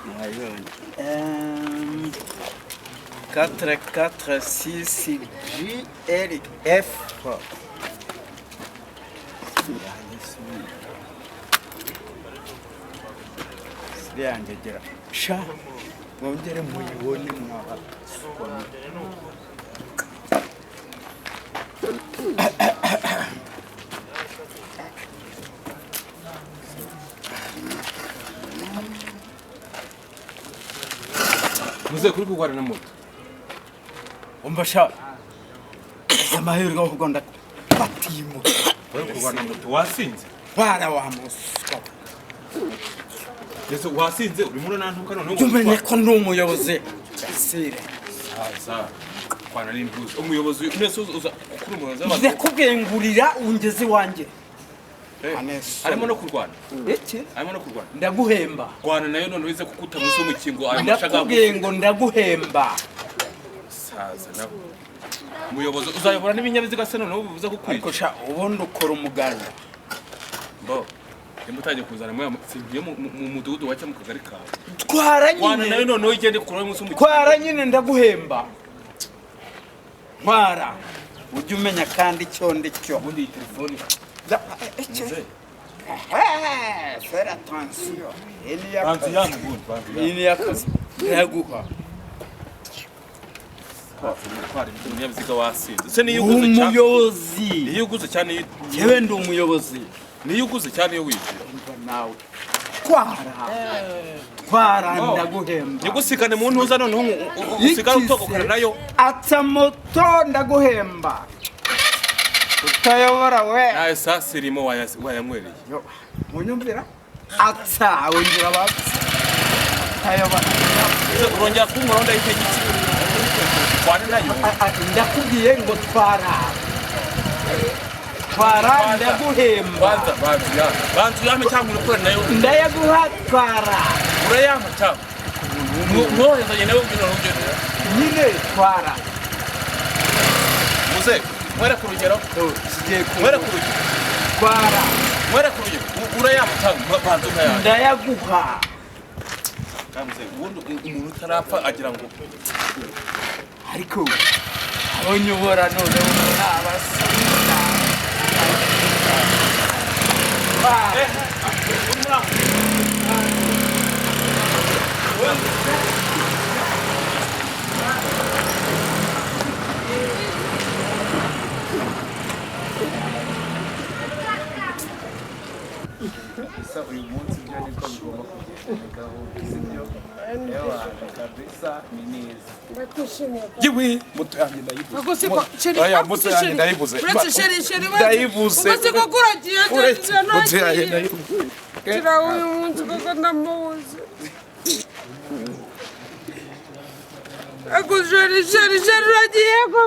Mwabibonye. 4 4 6 G L F. Siriyangegera sha, mwongere muyibone mwabasukoni. Muze kuri kurwana na moto. Umva sha, amahirwe ahubwo ndabatimuka. Uri kurwana na moto wasinze. Bara wa muswa. Yesu, wasinze urimo uranantuka noneho. Jya umenya ko ndi umuyobozi gasire. Saza kwana n'imbuzi umuyobozi mwese uza kuri umuyobozi w'abantu. Ndakubwiye ngurira ungeze iwanjye. Eh, Aneso. harimo no kurwana. Iki? Harimo no kurwana. Ndaguhemba. Rwana nayo none wize kukuta munsi y'umukingo ayo mashaga. Ndakubwiye ngo ndaguhemba. Saza nawe umuyobozi uzayobora n'ibinyabiziga se noneho bibuza Ariko kukwica? sha, ubundi ukora umuganda. Mbo nimba utangiye kuzana muri singiye mu mudugudu wa cyangwa mu kagari kawe. Twara Rwana nayo nyine. noneho igende kure munsi y'umukingo. Twara nyine, ndaguhemba. Ntwara ujye umenya kandi icyo ndi cyo. Ubundi iyi telefone Iki? muze. Fera attention. Iyi ni Banzu iy'akazi. yanyu ubundi banzu Iyi yanyu. ni iy'akazi, ndaguha. Gutwara ibinyabiziga wasinze se niyo uguze cyane? Umuyobozi. Niyo uguze cyane iyo Yewe, ndi umuyobozi. Niyo uguze cyane iyo wishyuye. Umva nawe, twara, twara, ndaguhemba. Nigusikane mu ntuza noneho usigare utogokana nayo. Atsa moto, ndaguhemba. Utayobora we. Nayo sasi irimo wayanywereye. Yo, munyumvira atsa wongera batsa utayobora. Ese urongera kunkuraho ndayitegetse kwane nayo. Ndakubwiye ngo twara, twara, ndaguhemba. Banza banza uyampe, banza uyampe cyangwa urekure nayo. Ndayaguha, twara. Urayampa cyangwa mwoherezanye nawe ngwino ntugende. Nyine twara. Muze mwereke urugero. Kigiye Mwereke ku urugero. Twara. Mwereke urugero. Urayampa cyangwa banza ukayampa? Ndayaguha. Muze, ubundi umuntu utarapfa agira ngo Ariko abo nyobora noneho ni abasore. Kabisa uyu munsi byo niko bigomba kugenda, ni gahunda, sibyo? Ewa, kabisa ni neza. Ndakwishimiye. Yewe, moto yanjye ndayibuze. Ubwo siko chéri. Oya, moto yanjye ndayibuze. Uretse chéri, chéri. Ndayibuze. Ubwo siko kuragiye. Uretse moto yanjye ndayibuze. Kira uyu munsi koko ndamubuze. Ako chéri, chéri, chéri, uragiye koko.